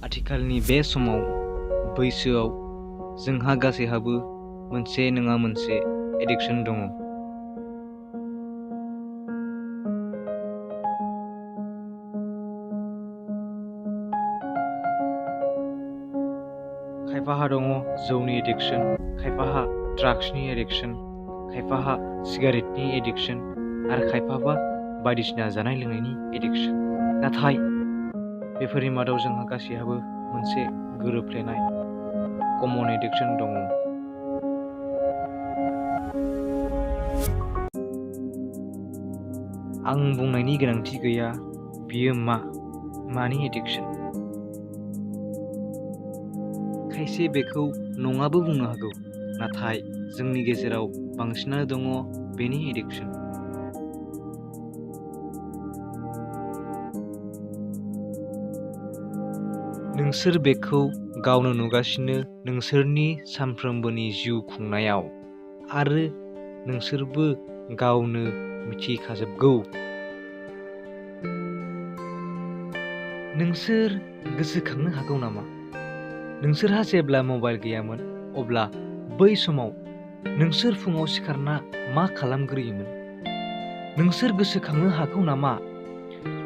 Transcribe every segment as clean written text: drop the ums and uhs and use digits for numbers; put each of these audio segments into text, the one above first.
आथिखालनि बे समाव बैसोआव जोंहा गासैहाबो मोनसे नङा मोनसे एडिक्शन दङ। खायफाहा दङ जौनि एडिक्शन, खायफाहा ड्राग्सनि एडिक्शन, खायफाहा सिगारेटनि एडिक्शन आरो खायफाबा बायदिसिना जानाय लोंनायनि एडिक्शन। नाथाय बेफोरनि मादाव जोंहा गासैहाबो मोनसे गोरोबफ्लेनाय कमन एडिक्शन दङ। आं बुंनायनि गोनांथि गैया बियो मानि एडिक्शन। खायसे बेखौ नङाबो बुंनो हागौ, नाथाय जोंनि गेजेराव बांसिनानो दङ बेनि एडिक्शन। नोंसोर बेखौ गावनो नुगासिनो नोंसोरनि सानफ्रोमबोनि जिउ खुंनायाव, आरो नोंसोरबो गावनो मिथिखाजोबगौ। नोंसोर गोसोखांनो हागौ नामा नोंसोरहा जेब्ला मबाइल गैयामोन अब्ला बै समाव नोंसोर फुङाव सिखारना मा खालामग्रोयोमोन? नोंसोर गोसोखांनो हागौ नामा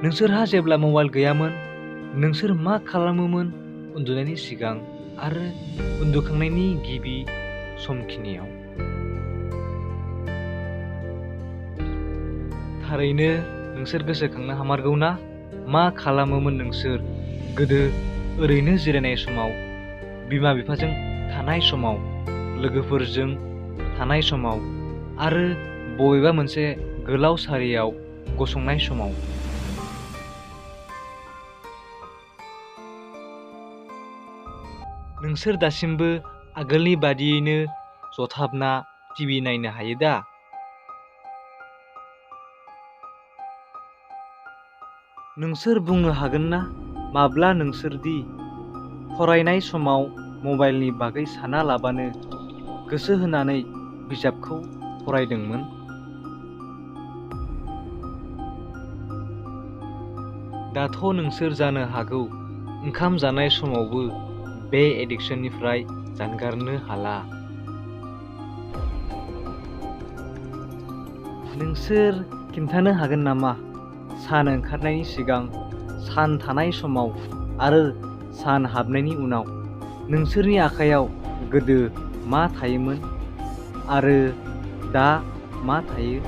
नोंसोरहा जेब्ला मबाइल गैयामोन नोंसोर मा खालामोमोन उन्दुनायनि सिगां आरो उन्दुखांनायनि गिबि समखिनियाव? थारैनो नोंसोर गोसोखांनो हामारगौ ना मा खालामोमोन नोंसोर गोदो ओरैनो जिरायनाय समाव, बिमा बिफाजों थानाय समाव, लोगोफोरजों थानाय समाव आरो बबेबा मोनसे गोलाव सारियाव गसंनाय समाव? नोंसोर दासिमबो आगोलनि बादियैनो जथाबना टिभि नायनो हायो दा? नोंसोर बुंनो हागोन ना माब्ला नोंसोरदि फरायनाय समाव मबाइलनि बागै साना लाबानो गोसो होनानै बिजाबखौ फरायदोंमोन? दाथ' नोंसोर जानो हागौ ओंखाम जानाय समावबो बे एडिक्शननिफ्राय जानगारनो हाला। नोंसोर खिन्थानो हागोन नामा सान ओंखारनायनि सिगां, सान थानाय समाव आरो सान हाबनायनि उनाव नोंसोरनि आखायाव गोदो मा थायोमोन आरो दा मा थायो?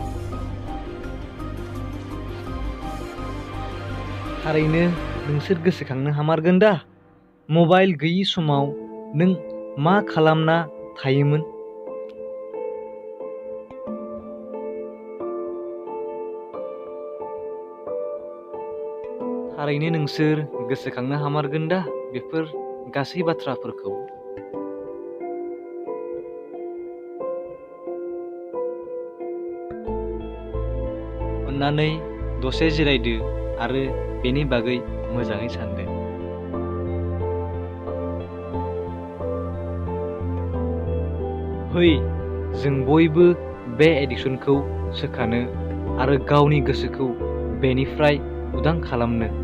थारैनो नोंसोर गोसोखांनो हामारगोन दा मबाइल गैयि समाव नों मा खालामना थायोमोन? थारैनो नोंसोर गोसोखांनो हामारगोन दा बेफोर गासै बाथ्राफोरखौ? अन्नानै दसे जिरायदो आरो बेनि बागै मोजाङै सानदो। फै जों बयबो बे एडिक्शनखौ सोखानो आरो गावनि गोसोखौ बेनिफ्राय उदां खालामनो।